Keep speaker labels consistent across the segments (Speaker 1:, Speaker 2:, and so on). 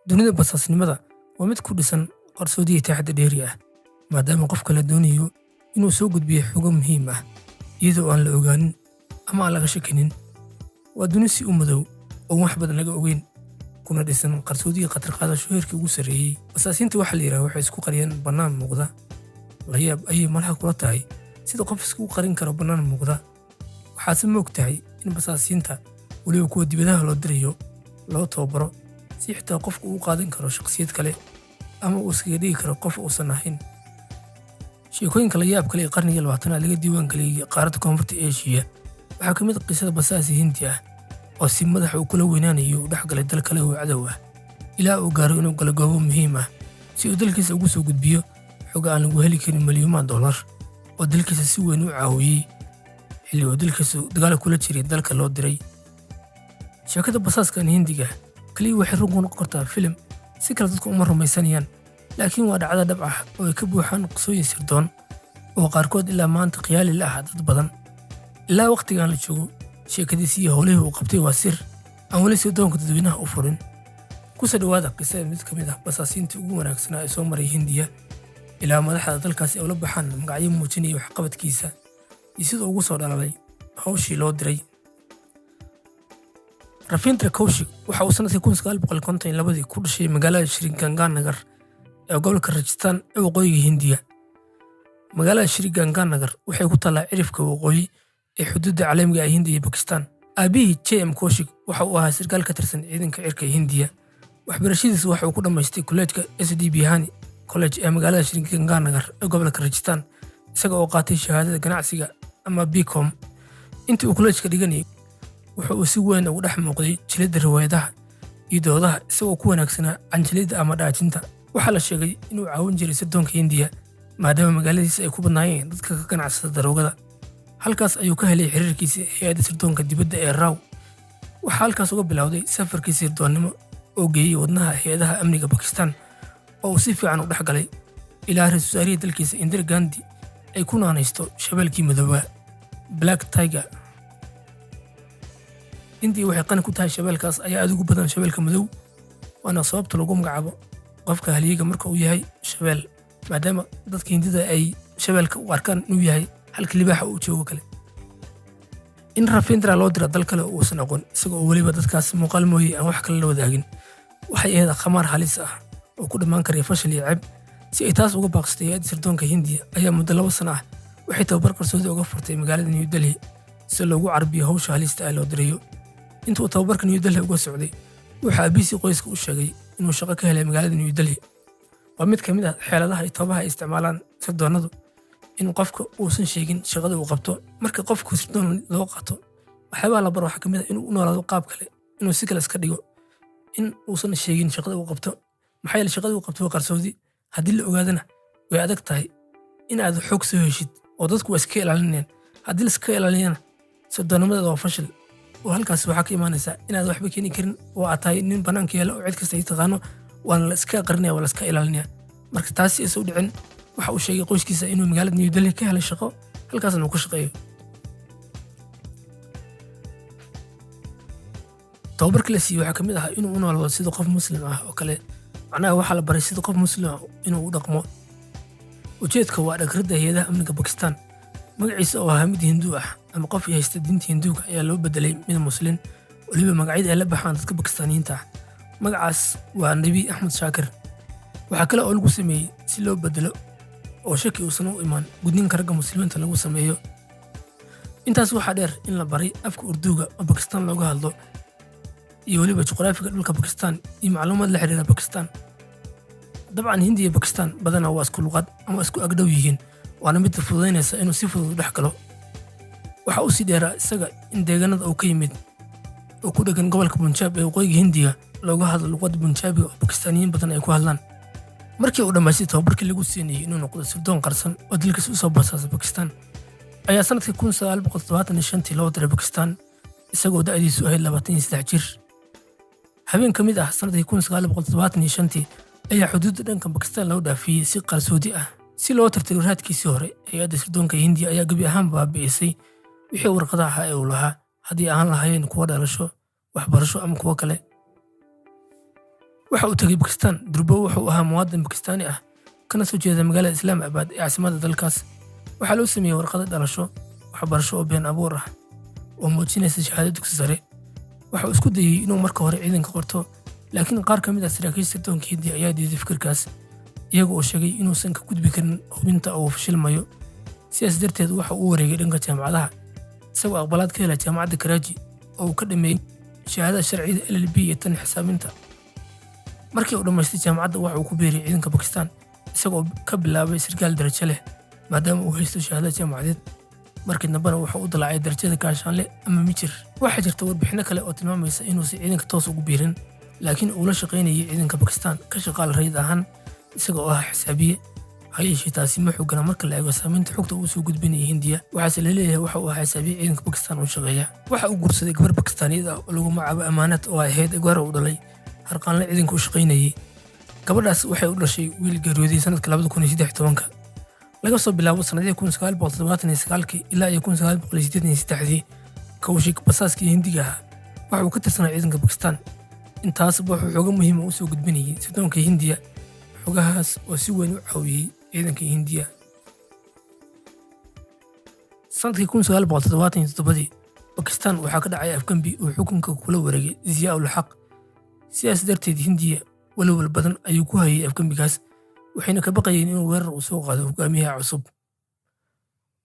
Speaker 1: Dunida basaasnimada waa mid ku dhisan qarsoodi iyo taxadar dheeri ah, maadaama qofka la doonayo inuu soo gudbiyo xogo muhiim ah iyadoo aan la ogaanin ama aan laga shakinin. Waa duni si u madow oo wax badan laga ogeyn, kuna dhisan qarsoodi iyo khatar qaadasho heerkii ugu sarreeyey. Basaasiinta waxaa la yidhaha waxay isku qariyaan bannaan muuqda. La yaab ayay malaha kula tahay sida qof iskugu qarin karo bannaan muuqda. Waxaadse moog tahay in basaasiinta, weliba kuwa dibadaha loo dirayo, loo tababaro si xitaa qofku uu qaadan karo shakhsiyad kale ama uu iskaga dhigi karo qof uusan ahayn. Sheekooyinka la yaab kale ee qarnigii 20aad laga diiwaan geliyey qaaradda Koonfurta Eeshiya waxaa ka mid ah qisada basaasi Hindi ah oo si madaxa uu kula weynaanayo u dhex galay dal kale oo cadow ah, ilaa uu gaaro inuu galo goobo muhiim ah si uu dalkiisa ugu soo gudbiyo xog aan lagu heli karin milyuumaan dollar oo dalkiisa si weyn u caawiyey xilli uu dalkiisu dagaal kula jiray dalka loo diray. Sheekada basaaskan Hindiga kaliya waxay run ku noqon kartaa filim, si kale dadku uma rumaysanayaan, laakiin waa dhacdo dhab ah oo ay ka buuxaan qisooyin sirdoon oo qaarkood ilaa maanta khiyaali la ah dad badan. Ilaa waqtigan la joogo, sheekadiisii iyo howlihii uu qabtay waa sir aan weli sirdoonka dadweynaha u furin. Ku soo dhowaada qisada mid ka mid ah basaasiintii ugu wanaagsanaa ee soo maray Hindiya, ilaa madaxda dalkaasi ay ula baxaan magacyo muujinaya waxqabadkiisa iyo sida ugu soo dhalalay hawshii loo diray. Ravindra Kaushik waxa uu sanadkii 1952dii ku dhashay magaalada Sri Ganganagar ee gobolka Rajasthan ee waqooyiga Hindiya. Magaalada Sri Ganganagar waxay ku taallaa cirifka waqooyi ee xuduudda caalamiga ah Hindiya iyo Bakistan. Aabbihii J.M. Kaushik waxa uu ahaa sarkaal ka tirsan ciidanka cirka ee Hindiya. Waxbarashadiisa waxa uu ku dhammaystay kolleejka S.D. Bihani College ee magaalada Sri Ganganagar ee gobolka Rajasthan, isaga oo qaatay shahaadada ganacsiga ama BCom. Intii uu kolleejka dhiganayay, wuxa uu si weyn ugu dhex muuqday jilidda riwaayadaha iyo doodaha, isagoo ku wanaagsanaa canjilidda ama dhaajinta. Waxaa la sheegay inuu caawin jiray sirdoonka Hindiya, maadaama magaaladiisa ay ku badnaayeen dadka ka ganacsada daroogada. Halkaas ayuu ka helay xiriirkiisa hay'adda sirdoonka dibadda ee RAW. Waxaa halkaas uga bilowday safarkii sirdoonnimo oo geeyey wadnaha hay'adaha amniga Bakistan, oo uu si fiican u dhex galay, ilaa ra-iisul wasaarihii dalkiisa Indira Gandhi ay ku naanaysto Shabeelkii Madoobaa, Black Tiger. Hindiya waxay qani ku tahay shabeelkaas ayaa aad ugu badan shabeelka madow, waana sababta lagu magacaabo qofka halyeeyga marka uu yahay shabeel, maadaama dadka Hindida ay shabeelka u arkaan inuu yahay halka libaaxa uu joogo kale. In Ravindra loo dira dal kale oo uusan aqoon, isaga oo weliba dadkaas muuqaal mooye aan wax kale la wadaagin, waxay ahayd khamaar halis ah oo ku dhammaan karaya fashil iyo ceeb. Si ay taas uga baaqsatay, hay'adda sirdoonka Hindiya ayaa muddo 2 sano ah waxay tababar qarsoodi uga furtay magaalada New Delhi si loogu carbiyo hawsha halista ah loo dirayo. Inta uu tababarka New Delhi uga socday, wuxuu aabihiisii qoyska u sheegay inuu shaqo ka helay magaalada New Delhi. Waa mid ka mid ah xeeladaha iyo tabaha ay isticmaalaan sirdoonnadu, in qofka uusan sheegin shaqada uu qabto. Marka qofku sirdoon loo qaato, waxyaabaha la baro waxaa ka mid ah inuu u noolaado qaab kale, inuu si kale iska dhigo, in uusan sheegin shaqada uu qabto, maxaa yeelay shaqada uu qabto waa qarsoodi. Haddii la ogaadana, way adag tahay in aad xog soo heshid oo dadku waa iska ilaalinayaan. Haddii la iska ilaaliyana, sirdoonnimadaada waa fashil, oo halkaas waxaa ka imaanaysa inaad waxba keeni karin oo aad tahay nin bannaanka yaalla oo cid kasta ay taqaano, waana la iska qarinaya, waa la iska ilaalinaya. Marka taasi aysan u dhicin, waxa uu sheegay qoyskiisa inuu magaalada New Delhi ka helay shaqo, halkaasna uu ka shaqeeyo. Tababarka la siiyey waxaa ka mid ahaa inuu u noolaado sida qof Muslim ah oo kale, macnaha waxaa la baray sida qof Muslim ah inuu u dhaqmo. Ujeedka waa dhagridda hay'adaha amniga Bakistan. Magaciisa oo ahaa mid Hinduu ah ama qof haysta diinta Hinduuga ayaa loo bedelay mid Muslim, weliba magacyada ay la baxaan dadka Bakistaaniyiinta ah. Magacaas waa Nebi Axmed Shaakir. Waxaa kale oo lagu sameeyey si loo bedelo oo shaki uusan u imaan gudniinka ragga Muslimiinta lagu sameeyo. Intaas waxaa dheer in la baray afka Urduuga oo Bakistan looga hadlo, iyo weliba juqraafiga dhulka Bakistan iyo macluumaad la xiriira Bakistan. Dabcan Hindi iyo Bakistan badanaa waa isku luqad ama isku agdhow yihiin, waana mid fududaynaysa inuu si fudud u dhex galo. Waxa uu sii dheeraa isaga in deegaanada uu ka yimid oo ku dheggan gobolka Punjab ee waqooyiga Hindiya looga hadlo luqadda Punjaabiga oo Bakistaaniyiin badan ay ku hadlaan. Markii uu dhammaystay tababarkii lagu siinayay inuu noqdo sirdoon qarsan oo dalkiisa u soo basaasa Bakistan, ayaa sanadkii 1975tii loo diray Bakistan, isagoo da'diisu ahayd 23 jir. Habeen ka mid ah sanadkii 1975tii ayaa xuduudda dhanka Bakistan loo dhaafiyey si qarsoodi ah. Si loo tirtiro raadkiisii hore, hay'adda sirdoonka Hindiya ayaa gebi ahaan baabi'isay wixii warqadaha ahaa ee uu lahaa, haddii ahaan lahaayeen kuwa dhalasho, waxbarasho ama kuwo kale. Waxa uu tegey Bakistaan. Durbo wuxuu ahaa muwaadin Bakistaani ah, kana soo jeeda magaalada Islaamabad ee caasimadda dalkaas. Waxaa loo sameeyey warqado dhalasho, waxbarasho oo been abuur ah oo muujinaysa shahaado dugsi sare. Waxa uu isku dayey inuu marka hore ciidanka qorto, laakiin qaar ka mid ah saraakiisha sirdoonka Hindiya ayaa diiday fikirkaas, iyaga oo sheegay inuusan ka gudbi karin hubinta oo uu fashilmayo. Sidaas darteed waxa uu u wareegay dhanka jaamacadaha, isagoo aqbalaad ka helay jaamacadda Karaaji oo uu ka dhameeyey shahaadada sharciyada LLB iyo tan xisaabinta. Markii uu dhammaystay jaamacadda, waxa uu ku biiray ciidanka Bakistaan, isagoo ka bilaabay sarkaal darajo leh maadaama uu haysto shahaadada jaamacadeed. Markii dambena wuxuu u dalaacay darajada gaashaanle ama mijir. Waxaa jirta warbixino kale oo tilmaamaysa inuusan ciidanka toos ugu biirin, laakiin uu la shaqaynayay ciidanka Bakistaan ka shaqaal rayid ahaan, isaga oo ah xisaabiye. Ha yeeshee, taasi ma xoogana marka la eego saamaynta xogta uu soo gudbinayay Hindiya. Waxaase la leeyahay waxa uu ahaa xisaabiye ciidanka Bakistaan u shaqeeya. Waxa uu guursaday gabar Bakistaaniyad ah oo lagu magacaabo Amaanad, oo ay ahayd gabar uu dhalay harqaanle ciidanka u shaqaynayay. Gabadhaas waxay u dhashay wiil geeriyooday sanadka 2013-ka. Laga soo bilaabo sanadihii 1979-kii ilaa iyo 1983-dii, Kawshik, basaaskii Hindiga ahaa, waxa uu ka tirsanaa ciidanka Bakistaan. Intaasba wuxuu xogo muhiima u soo gudbinayay sirdoonka Hindiya, xogahaas oo si weyn u caawiyey ciidanka Hindiya. Sanadkii 1977-dii, Bakistaan waxaa ka dhacay afgembi uu xukunka kula wareegay Ziyaa ul Xaq. Sidaas darteed Hindiya walwal badan ayuu ku hayay afgembigaas, waxayna ka baqayeen inuu weerar uu soo qaado hogaamiyaha cusub.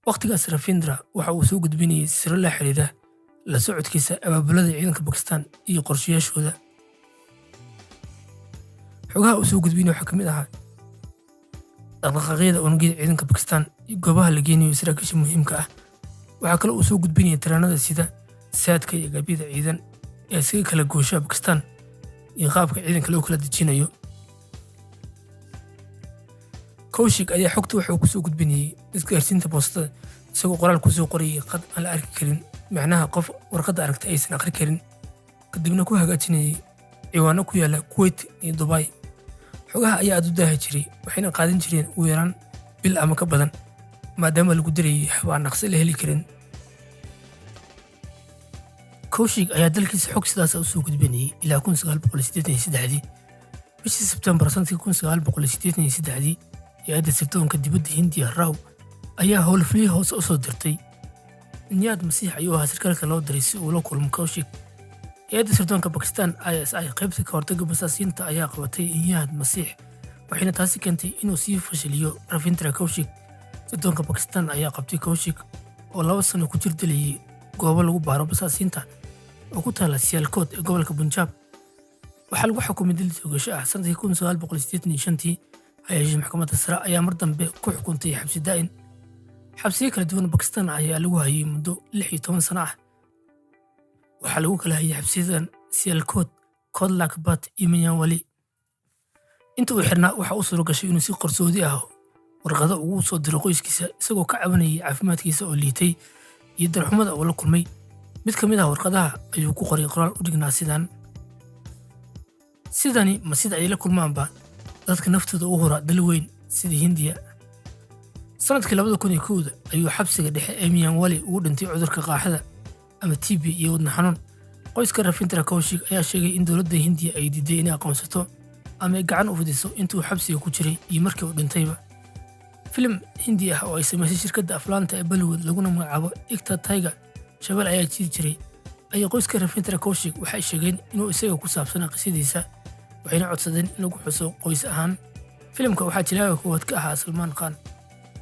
Speaker 1: Wakhtigaas Rafindra waxa uu soo gudbinayay siro la xiriira la socodkiisa abaabulada ciidanka Bakistaan iyo qorshayaashooda. Xogaha uu soo gudbinaya waxaa ka mid ahaa dhaqdhaqaaqyada unugyada ciidanka Bakistaan iyo goobaha la geynayo saraakiisha muhiimka ah. Waxaa kale uu soo gudbinayay tareenada sida saadka iyo agabyada ciidan ee isaga kala goosha Bakistaan iyo qaabka ciidanka loo kala dejinayo. Kowshik ayaa xogta wuxuu ku soo gudbinayay isgaarsiinta boostada, isagoo qoraal kusoo qorayay qad aan la arki karin, macnaha qof warqadda aragtay aysan akhri karin, kadibna ku hagaajinayay ciwaano ku yaala Kuwait iyo Dubai. Xogaha ayaa aad u daahi jiray, waxayna qaadan jireen ugu yaraan bil ama ka badan, maadaama lagu dirayay hab aan dhaqso la heli karin. Kowshik ayaa dalkiisa xog sidaas u soo gudbinayay ilaa 1983-dii. Bishii Sebtembar sanadkii 1983-dii, hay-adda sirdoonka dibadda Hindiya RAW ayaa howlfuliye hoose u soo dirtay. Niyaad Masiix ayuu ahaa sarkaalka loo diray si uu la kulmo Kowshik. Hay-adda sirdoonka Bakistan ISI qaybta ka hortagga basaasiinta ayaa qabatay Niyaad Masiix, waxayna taasi keentay inuu sii fashiliyo Rafindra Kowshik. Sirdoonka Bakistan ayaa qabtay Kowshik oo 2 sano ku jir dilayay goobo lagu baaro basaasiinta oo ku taala Sialkot ee gobolka Punjab. Waxaa lagu xukumay dil toogasho ah sanadkii 1985-tii. Hayeeshee, maxkamadda sare ayaa mar dambe ku xukuntay xabsi daa'in. Xabsiyo kala duwan Bakistan ayaa lagu hayay muddo 16 sano ah. Waxaa lagu kala hayay xabsiyadan Sialkot, Kot Lakhpat iyo Mianwali. Inta uu xirnaa, waxa u suura gashay inuu si qarsoodi ah warqado ugu soo diro qoyskiisa, isagoo ka cabanayay caafimaadkiisa oo liitay iyo darxumada uu la kulmay. Mid ka mid ah warqadaha ayuu ku qoray qoraal u dhignaa sidan: "Sidani ma sida ay la kulmaanba dadka naftooda u hura dal weyn sida Hindiya?" Sanadkii 2001-da ayuu xabsiga dhexe ee Mianwali ugu dhintay cudurka qaaxada ama TB iyo wadna xanuun. Qoyska Rafindra Kowshik ayaa sheegay in dowladda Hindiya ay diiday inay aqoonsato ama ay gacan u fidiso intuu xabsiga ku jiray iyo markii uu dhintayba. Filim Hindi ah oo ay samaysay shirkadda aflaanta ee Bollywood, laguna magacaabo Ek Tha Tiger, Shabeel Ayaa Jiri Jiray, ayaa qoyska Rafindra Kowshik waxay sheegeen inuu isaga ku saabsanaa qisadiisa, waxayna codsadeen in lagu xuso qoys ahaan. Filimka waxaa jilaaga koowaad ka ahaa Salmaan Khan,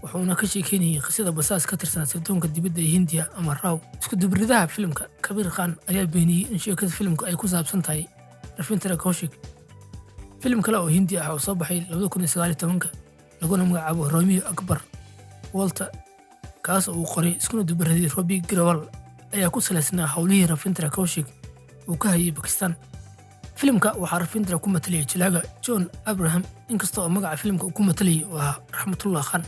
Speaker 1: wuxuuna ka sheekeynayay qisada basaas ka tirsan sirdoonka dibadda ee Hindiya ama RAW. Isku dubridaha filimka Kabir Khan ayaa beeniyey in sheekada filimka ay ku saabsan tahay Rafindra Kowshik. Filim kale oo Hindi ah oo soo baxay 2019-ka, laguna magacaabo Romeo Akbar Walter, kaas oo uu qoray iskuna dubaraday Robbie Grewal, ayaa ku salaysnaa howlihii Rafindra Kowshik uu ka hayay Bakistan. Filimka waxaa Rafindra ku matalayay jilaaga John Abraham, inkasta oo magaca filimka uu ku matalayay oo ahaa Raxmatullah Khan.